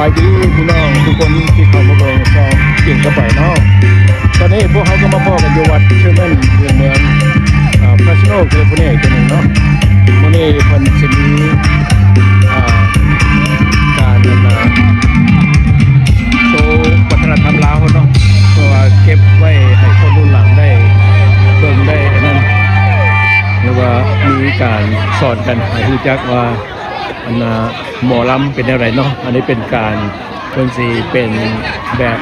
ສະບາຍດີພີ່ນ້ອງທຸກຄົນທີ່ເຂົ້າມາເບິ່ງຊ່ອງກິນກັບໄປເນາະ. ຕອນນີ້ພວກເຮົາກໍມາພໍ້ກັນຢູ່ວັດເຊີເມັນ ຢູ່ເມືອງ ອາ ເຟຣສໂນ ຄາລິຟໍເນຍ ອີກເທື່ອໜຶ່ງເນາະ. ມື້ນີ້ເພິ່ນຊິມີ ອາ ການ ອັນນ່າ ໂຊວັດທະນະທຳລາວເນາະ ເພື່ອວ່າເກັບໄວ້ໃຫ້ຄົນລຸ້ນຫຼັງໄດ້ເບິ່ງໄດ້ອັນນັ້ນ ຫຼືວ່າມີການສອນກັນໃຫ້ຮູ້ຈັກວ່າ ອັນນ່າ ໝໍລຳເປັນແນວໃດເນາະ. ອັນນີ້ເປັນການ ເພິ່ນຊິເປັນແບບ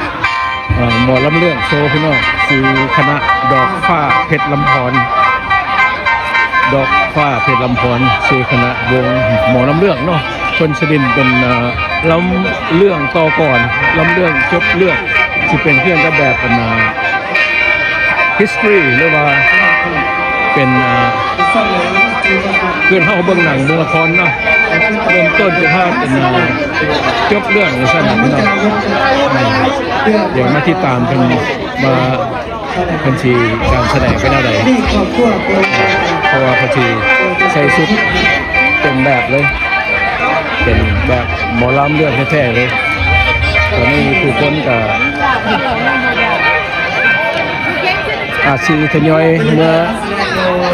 ເອີ ໝໍລຳເລື່ອງໂຊພີ່ນ້ອງ ຊື່ຄະນະດອກຟ້າເພັດລຳພອນ ດອກຟ້າເພັດລຳພອນ ຊື່ຄະນະວົງໝໍລຳເລື່ອງເນາະ. ເພິ່ນຊິຫຼິ້ນເປັນ ເອີ ລຳເລື່ອງຕໍ່ກ່ອນ ລຳເລື່ອງຈົບເລື່ອງ ຊິເປັນຄືກັນກັບແບບ ອັນນ່າ history ຫຼືວ່າເປັນ ອາ ເພື່ອນເຮົາເບິ່ງໜັງເບິ່ງລະຄອນເນາະ ເລີ່ມຕົ້ນຈົນຮອດ ອາ ຈົບເລື່ອງຈັ່ງຊັ້ນນະພີ່ນ້ອງ. ດຽວມາຕິດຕາມເພິ່ນວ່າເພິ່ນຊິການສະແດງເປັນແນວໃດ ເພາະວ່າເພິ່ນຊິໃສ່ຊຸດເຕັມແບບເລີຍ ເປັນແບບໝໍລຳເລື່ອງແທ້ໆເລີຍ. ຕອນນີ້ທຸກຄົນກໍ ອາດຊິທະຍອຍເມືອ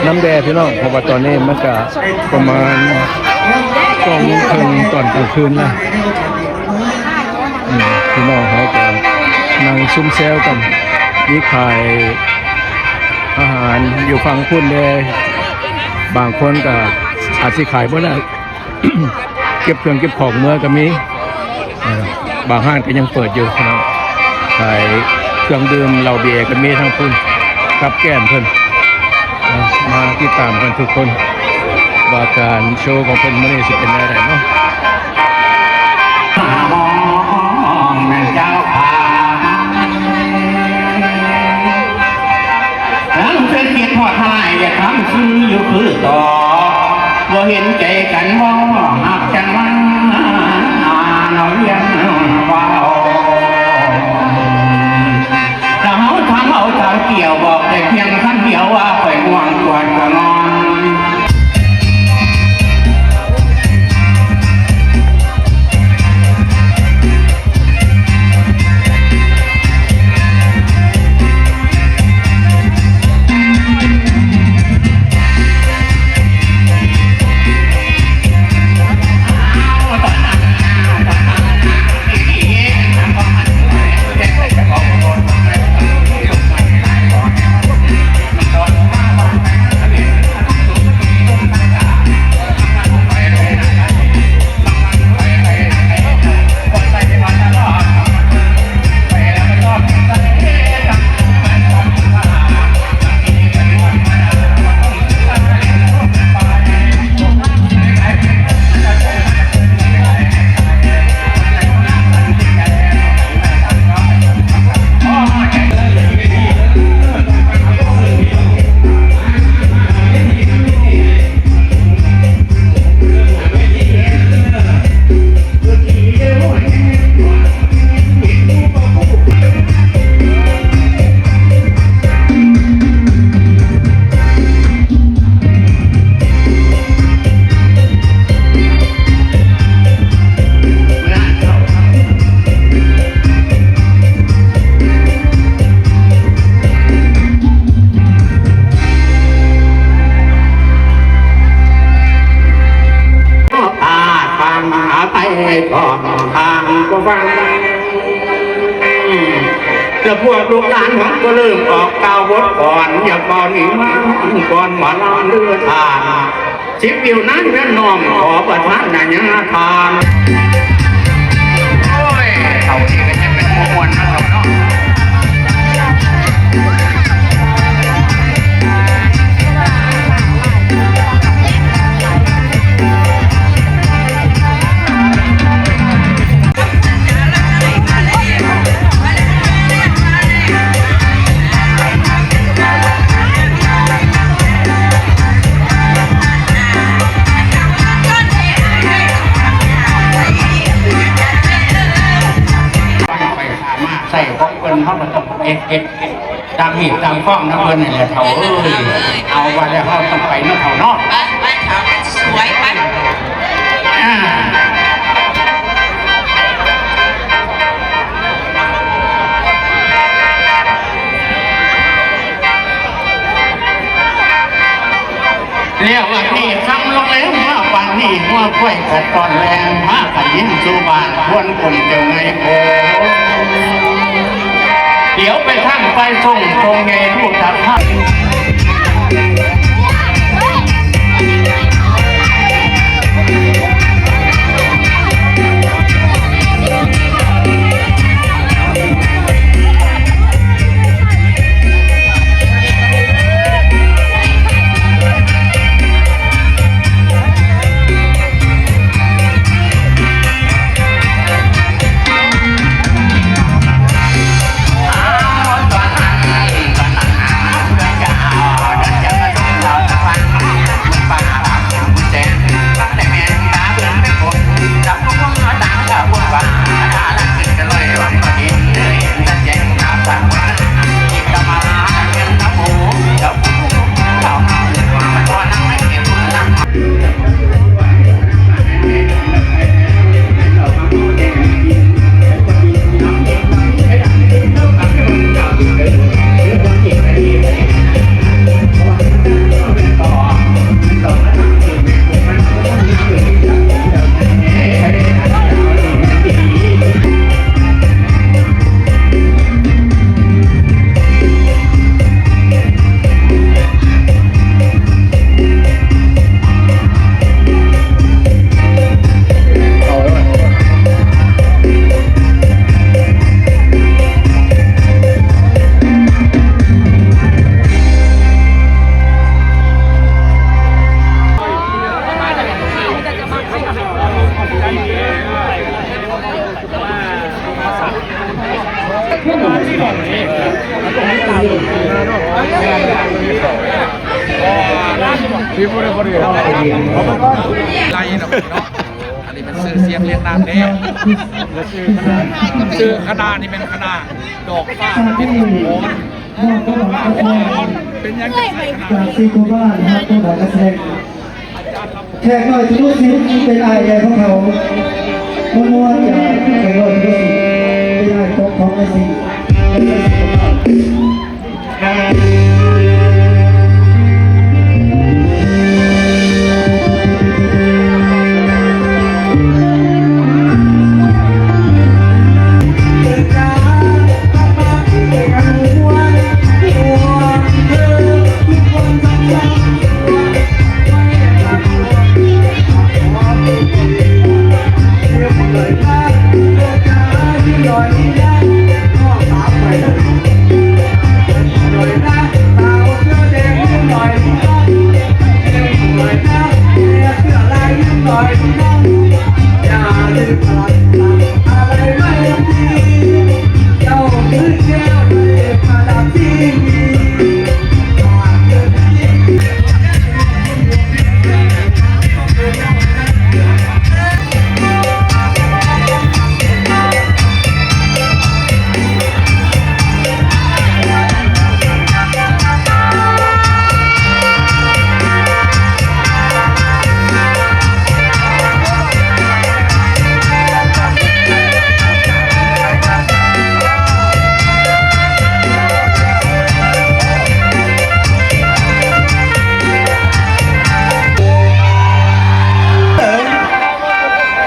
ນຳແດ່ພີ່ນ້ອງ ເພາະວ່າຕອນນີ້ມັນກະປະມານສອງໂມງເຄິ່ງຕອນກາງຄືນລະ. ອືມ ພີ່ນ້ອງເຮົາກະນັ່ງຊຸມແຊວກັນ ມີຂາຍອາຫານຢູ່ຝັ່ງພຸ້ນແດ່ ບາງຄົນກະອາດຊິຂາຍເບິດແລ້ວ ເກັບເຄື່ອງເກັບຂອງເມືອກໍມີ ເອີ ບາງຮ້ານກໍຍັງເປີດຢູ່ເນາະ ຂາຍເຄື່ອງດື່ມເຫຼົ້າເບຍກໍມີທັງພຸ້ນ ກັບແກ້ມເພິ່ນ. ເອົາ ມາຕິດຕາມກັນທຸກຄົນ ວ່າການໂຊຂອງເພິ່ນມື້ນີ້ຊິເປັນແນວໃດເນາະ. ເຈົ້າຂ້າ ຍັງເຄີຍຄິດຮອດຮ້າຍ ຢາກທຳຄືຢູ່ຄືຕໍ່ ບໍ່ເຫັນໃຈກັນບໍ່ ຮັກກັນມາ ເນາະວຽງເວົ້າ. ຖ້າເຮົາທຳເອົາສາວກ່ຽວ ບອກໄດ້ພຽງຄຳດຽວວ່າ ຂ້ອຍງ່ວງປວດກະງ່ອນ. ອາດຟັງອາໄປພ້ອມທາງບໍ່ຟັງ ແລະ ພວກລູກຫຼານມັນກໍເລີ່ມອອກກ່າວບົດກ່ອນ ຢາກເວົ້ານິທານກ່ອນໝໍລຳເດີທ່ານ ສິບ ຢູ່ໃນເຮືອນນ້ອມ ຂໍປະທານນະຍາທານ. ໂອ້ຍ ເຂົານີ້ກໍຍັງເປັນຜູ້ມ່ວນນຳເຂົາເນາະ. ໃສ່ຂອງເພິ່ນ ເຮົາກໍຕ້ອງເຮັດ ເຮັດຕາມຮີດຕາມຄອງນຳເພິ່ນນີ້ແຫຼະ ເຖົ້າເອີຍ. ເອົາວ່າແລ້ວ ເຮົາຕ້ອງໄປເນາະ ເຖົ້າເນາະ. ໄປ ໄປ ເຖົ້າ ສວຍ ໄປ. ອ່າ. ພາກັນຍິນສູ່ບ້ານຄວນຄົນເຈົ້າໃຫຍ່ໂອ. ດຽວໄປທາງຝ່າຍຊົງ ຊົງໃຫຍ່ຜູ້ທັກທາຍ. ໄລ່ເນາະ ອັນນີ້ແມ່ນຊື່ສຽງລຽງນາມແທ້. ຊື່ຄະນະ ຊື່ຄະນະນີ້ແມ່ນຄະນະດອກຟ້າເປັນອອນ. ເປັນຫຍັງຈັ່ງໃສ່ຄະນະ ຈາກສີ່ໂຄບານ ຮັບໂຄບານກະແຊງ ແຂກນ້ອຍທະລຸສິນ ເປັນອ້າຍໃຫຍ່ຂອງເຂົາ. ມ່ວນໆ ຈາກແຂກນ້ອຍທະລຸສິນ ເປັນອ້າຍປົກຂອງນາຍສິງ ແລະ ນາຍສິງຂອງເຮົາ.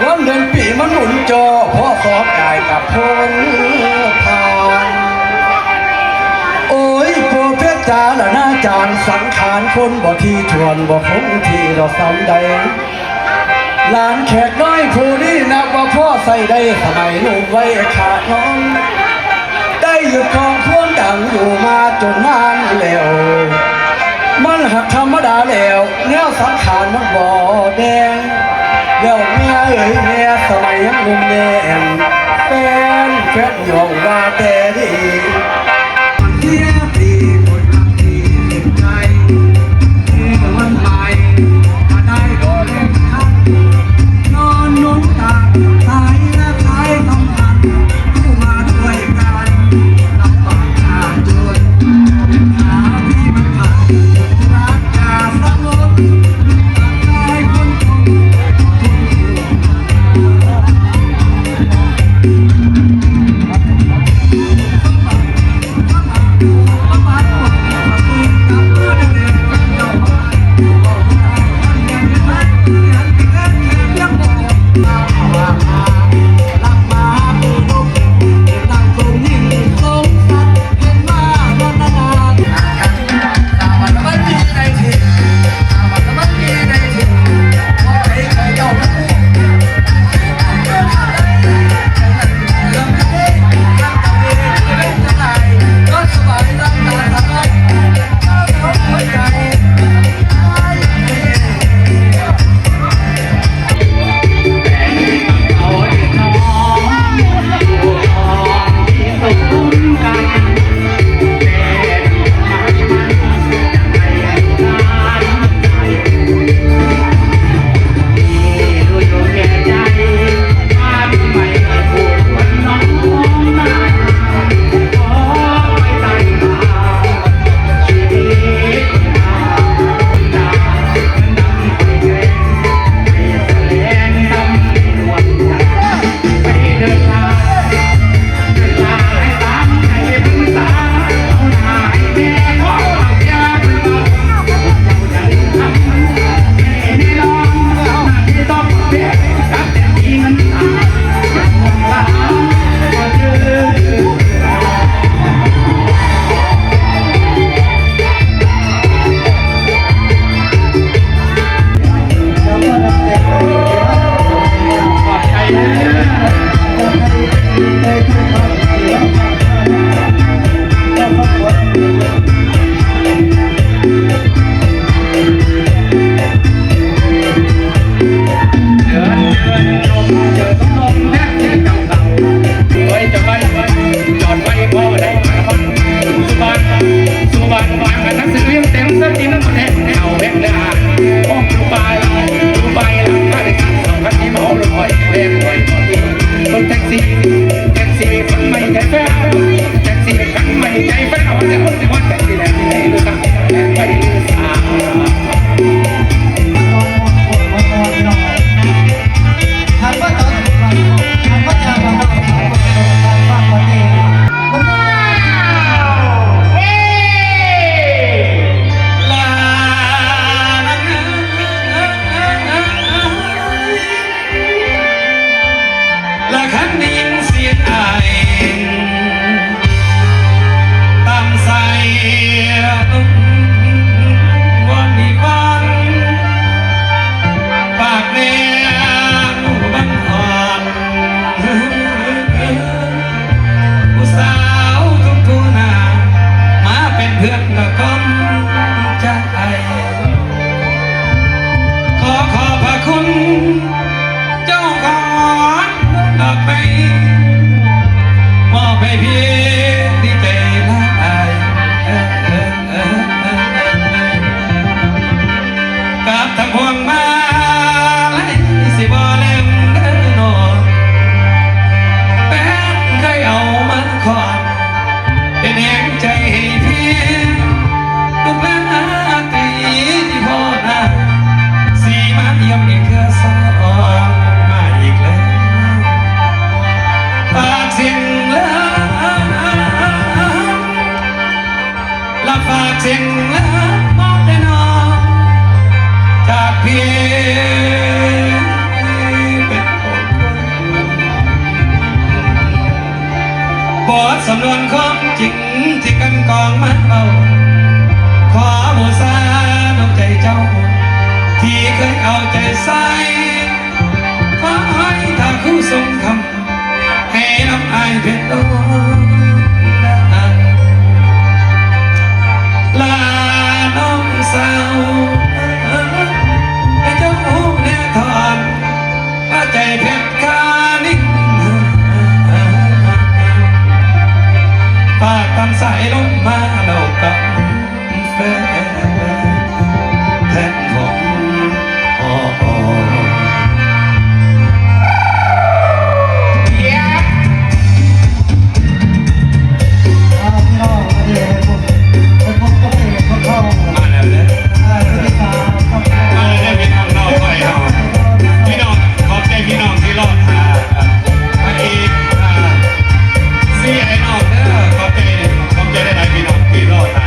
ວັນເດືອນປີມັນໝູນຈໍ້ ພໍ້ສອບກາຍກັບພົນຜ່ານ. ໂອ້ຍ ໂປເພດຈາລະນາຈານ ສັງຂານຄົນບໍ່ຖີ່ຖ້ວນ ບໍ່ຄົງທີ່ດອກສ່ຳໃດ. ຫຼານແຂກນ້ອຍຜູ້ນີ້ນັບວ່າພໍໃຊ້ໄດ້ ສະໄໝໜຸ່ມໄວຂະນ້ອງ ໄດ້ຢູ່ຄອງພວນດັງຢູ່ມາຈົນນານແລ້ວ. ມັນຫັກທຳມະດາແລ້ວ ແນວສັງຂານມັນບໍ່ແດງ. ແລ້ວແມ່ເອີຍແມ່ ສະໄໝຍັງໜຸ່ມແໜ້ນ ແຟນ ແຟນຍ້ອງວ່າແຕ່ດີ. ເ ລະຄັນໄດ້ຍິນສຽງອ້າຍຕາມສາຍ ວອນວິງວອນ ຝາກແດ່ຜູ້ບັງອ່ອນ ຜູ້ສາວທຸກໆໜ້າ ມາເປັນເພື່ອນລະກ່ອນຈາກອ້າຍ ຂໍຂອບພະຄຸນ ເຈົ້າຂອງດອກໄມ້ ມອບໃຫ້ພີ່ທີ່ໃຈລາຍ ກັບທັງພວງມາໄລ ຊິບໍ່ລືມເດີນ້ອງ ແຟນເຄີຍເອົາມາຄອງ ເປັນແຮງໃຈໃຫ້ພີ່ ທຸກລາຕຣີທີ່ພໍ່ນາ ຊິມາຢ້ຽມອີກເທື່ອສອງ ມາອີກແລ້ວ ຝາກສຽງລາ ລະຝາກສຽງລາມອບແດ່ນ້ອງ ຈາກພີ່ເປັນຂອງຄົນ ບົດສຳນວນຄວາມຈິງທີ່ກັ່ນກອງມາເວົ້າ ຂໍບູຊານ້ຳໃຈເຈົ້າ ທີ່ເຄີຍເອົາໃຈໃສ່ ຂໍໃຫ້ພະຄູຊົງຄຳ ໃຫ້ນຳອ້າຍເພັດໂດນ ລານ້ອງສາວ ໃຫ້ເຈົ້າຮູ້ແນ່ທອນ ວ່າໃຈເພັດການິງ ປາກຕາມສາຍລົມມາເລົ່າກັບແຟນ ແທນຂອງ ອ້າວ ພີ່ນ້ອງ ອັນນີ້ເປັນວົງ ເປັນວົງຕົວເອງຂອງເຮົາ ມາແລ້ວເດີ ອ່າ ມາແລ້ວເດີ ພີ່ນ້ອງເຮົາ ພີ່ນ້ອງ ຂອບໃຈພີ່ນ້ອງທີ່ລໍຖ້າ ອ່າ ພະເອກ ອ່າ ຊີໄອດອລເດີ ຂອບໃຈ ຂອບໃຈຫຼາຍໆ ພີ່ນ້ອງທີ່ລໍຖ້າ.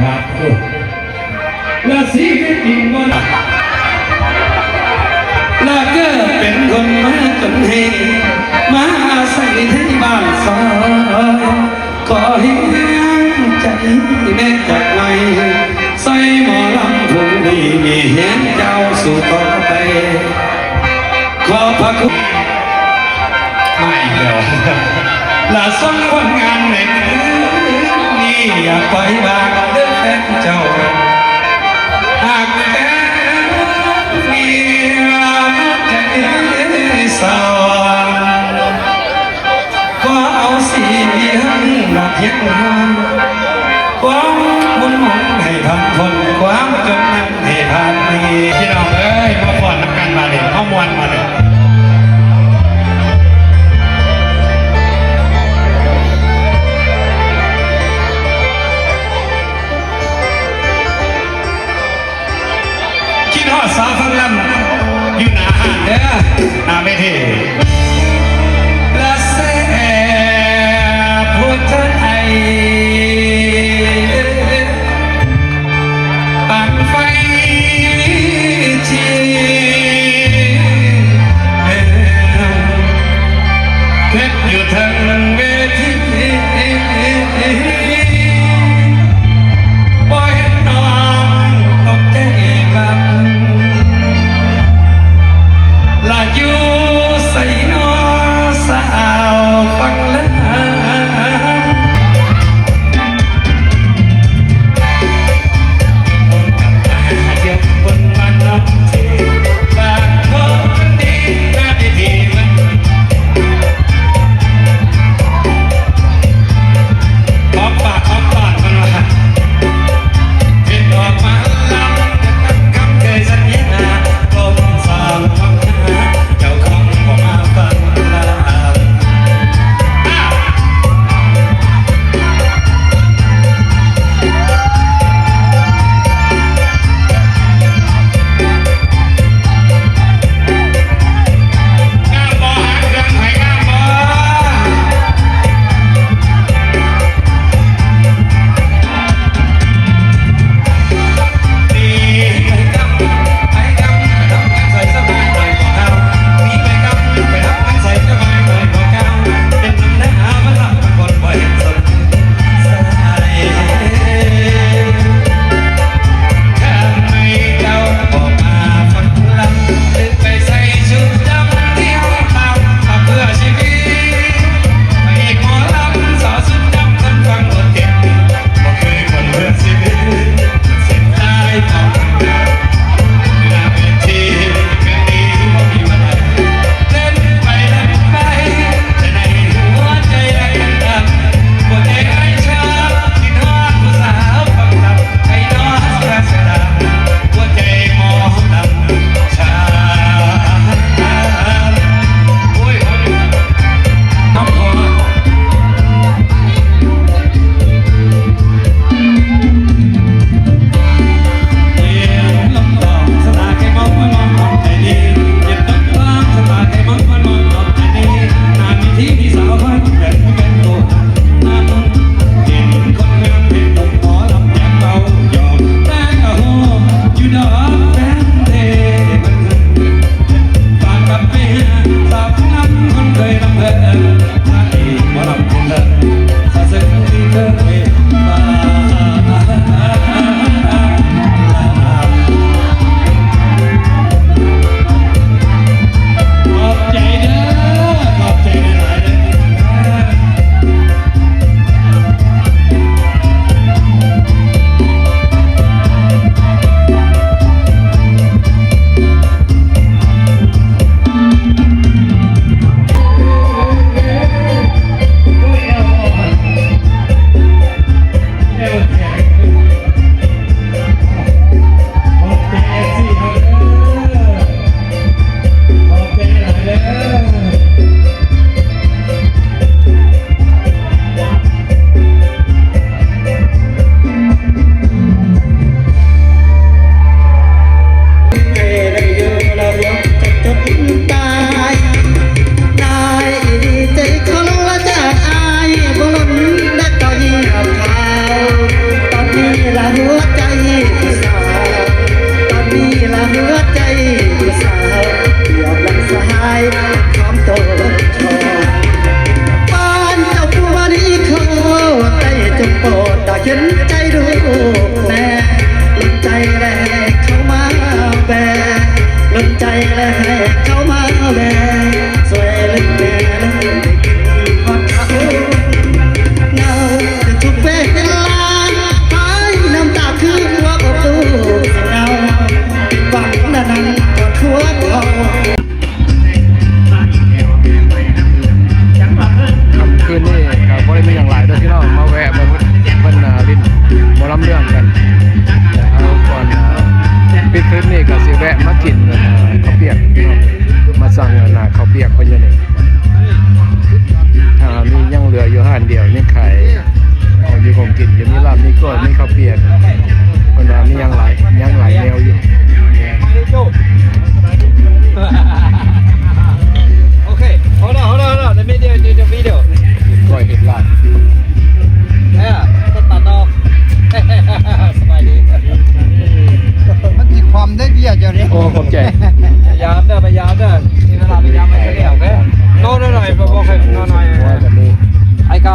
ບາດໂທ ລະຊີວິດຈິງບໍ່ລະ ລະເກີດເປັນຄົນມາຈົນແຮງ ມາອາໄສໃນບ້ານຊອຍ ຂໍແຮງໃຈແດ່ຈັກໜ່ອຍ ຊ່ອຍໝໍລຳຜູ້ນີ້ມີແຮງເຈົ້າສູ້ຕໍ່ໄປ ຂໍພະຄຸນ ມາອີກແລ້ວ ລະສົ່ງຜົນງານໃນຄືນນີ້ ຢ່າປ່ອຍວ່າງເດີແຟນເຈົ້າ ຫາກແຕ່ເມຍໃຈສອນ ຂໍເອົາສີເຫືອງດອກຮຽນຮາມ ຄວາມບຸນໝົນໃຫ້ຜ່ານພົ້ນ ຄວາມຈົນນັ້ນໃຫ້ຜ່ານໄປ. ພີ່ນ້ອງເອີຍ ມາຟ້ອນນຳກັນບາດນີ້ ເຮົາມ່ວນບາດນີ້. ຄິດຮອດສາວຟັງລຳຢູ່ໜ້າຮ້ານເດີ ໜ້າເວທີ ລະແສບຫົວໃຈ ປານໄຟຈີນ ເຮັດຢູ່ເທິງເວທີ ບໍ່ເຫັນນ້ອງຕົກໃຈບັງ ລະຢູ່ໃສນໍສາວຟັງລຳ? ຂອບ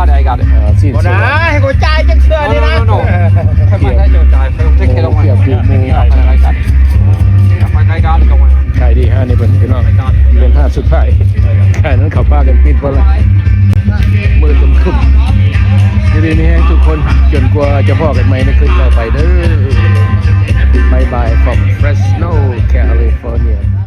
ໃດກັນ ອ່າ ຊີ້ນ ບໍ່ໄດ້ ໃຫ້ກູຈ່າຍຈັກເທື່ອນີ້ນະ ໃຫ້ມັນໄດ້ຈ່າຍ ເພິ່ນເຮັດລົງມາ ເກັບຢູ່ໝູ່ ໃຫ້ໄດ້ກັນ ໄປໄກກັນ ຂາຍດີຮະນີ້ເພິ່ນ ພີ່ນ້ອງ ເປັນຮາບສຸດທ້າຍ ຂາຍນັ້ນເຂົາພາກັນປິດເບິດລະ ມືດຄຶ້ມໆ ຢູ່ດີມີແຮງທຸກຄົນ ຈົນກວ່າຈະພໍ້ກັນໃໝ່ໃນຄລິບຕໍ່ໄປເດີ ບາຍບາຍ from Fresno California.